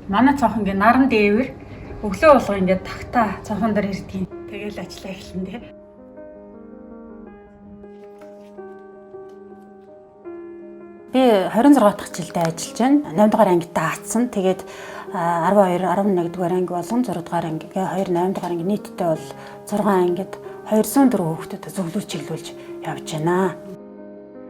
Манай цонх ингээ наран дээвэр өглөө болго ингээ тагтаа цонхон дээр ирдгийг. Тэгэл ажиллаа эхлэн дээ. Би 26 дахь жилдээ ажиллаж байна. 8 дугаар ангид даацсан. Тэгээд 12, 11 дугаар анги болон 6 дугаар анги, 2 8 дугаар анги нийтдээ бол 6 ангид 204 хүүхдэд зөвлөж чиглүүлж явж байна.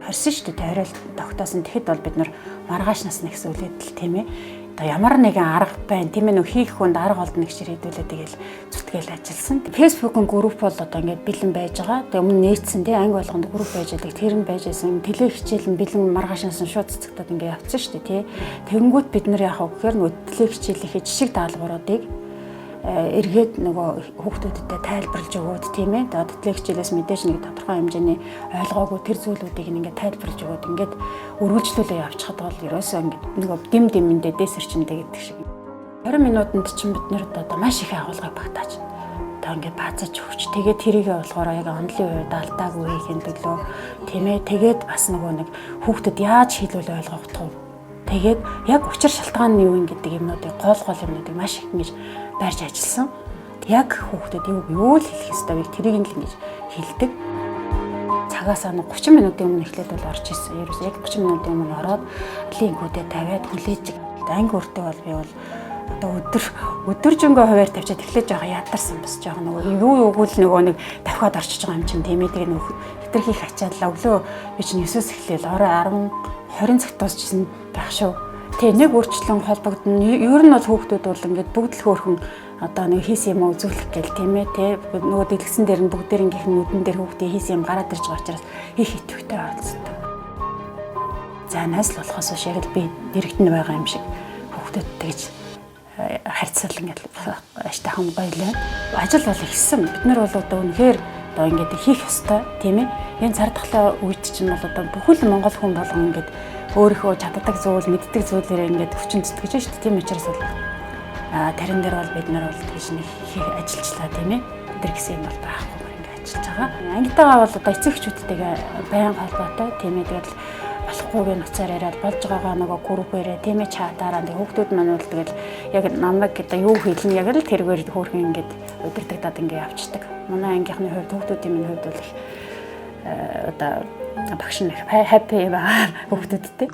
Хорсон шүү дээ. Хориол тогтоосон. Тэгэхэд бол бид нар маргааш нас нэгс үлээд л тийм ээ. Одоо ямар нэгэн арга байна тийм ээ, нөх хийх хүнд арга олдно гэж ширээдүүлээ тэгэл зүтгээл ажилласан. Facebook-ын групп бол одоо ингээд бэлэн байж байгаа. Тэгээ өмнө нээсэн тийм анги болгонд групп байж байгаа. Тэр нь байж байсан. Теле хичээл нь бэлэн маргааш нас нь шууд цэцэгдээд ингээд явцсан шүү дээ тий. Тэгэнгүүт бид нар яах вэ гэхээр нөгөө теле хичээлийнхээ жишг даалгавруудыг эргээд нөгөө хүүхдүүдтэй тайлбарлаж өгөөд тийм ээ. Одоо тэтлэг хичээлээс мэдээж нэг тодорхой хэмжээний ойлгоогүй тэр зүйлүүдийг ингээд тайлбарлаж өгөөд ингээд өргөлжлүүлээ явчихад бол ерөөсөө ингээд нөгөө дим димэндээ дээсэрчэндээ гэдэг шиг. 20 минутанд чинь бид нэр одоо маш их агуулгыг багтааж одоо ингээд баазаж өгч тэгээд тэрийгээ болохоор яг онлын хувьд алдаагүй хийхин төлөө тийм ээ. Тэгээд бас нөгөө нэг хүүхдэд яаж хийлүүл ойлгох вэ? Тэгээд яг учир шалтгаан нь юу юм гэдэг юмнуудыг гол гол юмнуудыг маш их ингэж барьж ажилласан. Яг хүүхдэд юу л хэлэх ёстой вэ? Тэрийг нь л ингэж хэлдэг. Цагаасаа 30 минутын өмнө эхлээд бол орж исэн. Ерөөсөө яг 30 минутын өмнө ороод линкүүдээ тавиад хүлээж анги өртөө бол би бол одоо өдөржингөө хуваар тавьчаад эхлэж байгаа ядарсан бас жоох нөгөө юу юуг л нөгөө нэг давхиад орчиж байгаа юм чинь тийм ээ. Тэгээ нөгөө хэтэрхий их ачааллаа. Өглөө би чинь 9-өөс эхлээл орой 10 20 цагт дуусчихсан байх шүү. Тэ нэг өөрчлөн холбогдно. Ер нь бол хүүхдүүд бол ингээд бүгд л хөөрхөн одоо нэг хийсэн юм үзүүлэх гээл тийм ээ тэ нөгөө дэлгэсэн дээр нь бүгдээрнгийнх нь нүдэн дээр хүүхдийн хийсэн юм гараад ирж байгаа учраас их идэвхтэй оролцдог. За найз л болохоос биш яг л би дэрэгдэн байгаа юм шиг хүүхдүүд тэгж харьцал ингээд аштайхан гоёлаа. Ажил бол ихсэн. Бид нар бол одоо үнэхээр одоо ингээд хийх ёстой тийм ээ. Энэ цар тахлын үед чинь бол одоо бүхэл монгол хүн болгон ингээд өөрийнхөө чаддаг зүйл, мэддэг зүйлээрээ ингээд хүчин зүтгэж шүү дээ. Тийм учраас бол тарин дээр бол бид нар бол тэгж нэг их ажиллажлаа тийм ээ. Тэр гэсэн юм бол байхгүй ингээд ажиллаж байгаа. Ангитайгаа бол одоо эцэг эхчүүдтэйгээ байнга холбоотой тийм ээ. Тэгэл болохгүйг нуцаар яриад болж байгаагаа нөгөө группээрээ тийм ээ чатаараа тэг хүүхдүүд маань бол тэгэл яг намайг гэдэг юу хэлнэ яг л тэргээр хөөрхөн ингээд удирдагдаад ингээд явцдаг. Манай ангийнхны хувьд хүүхдүүдийн минь хувьд бол их одоо багш нь happy байгаа хүүхдүүдтэй.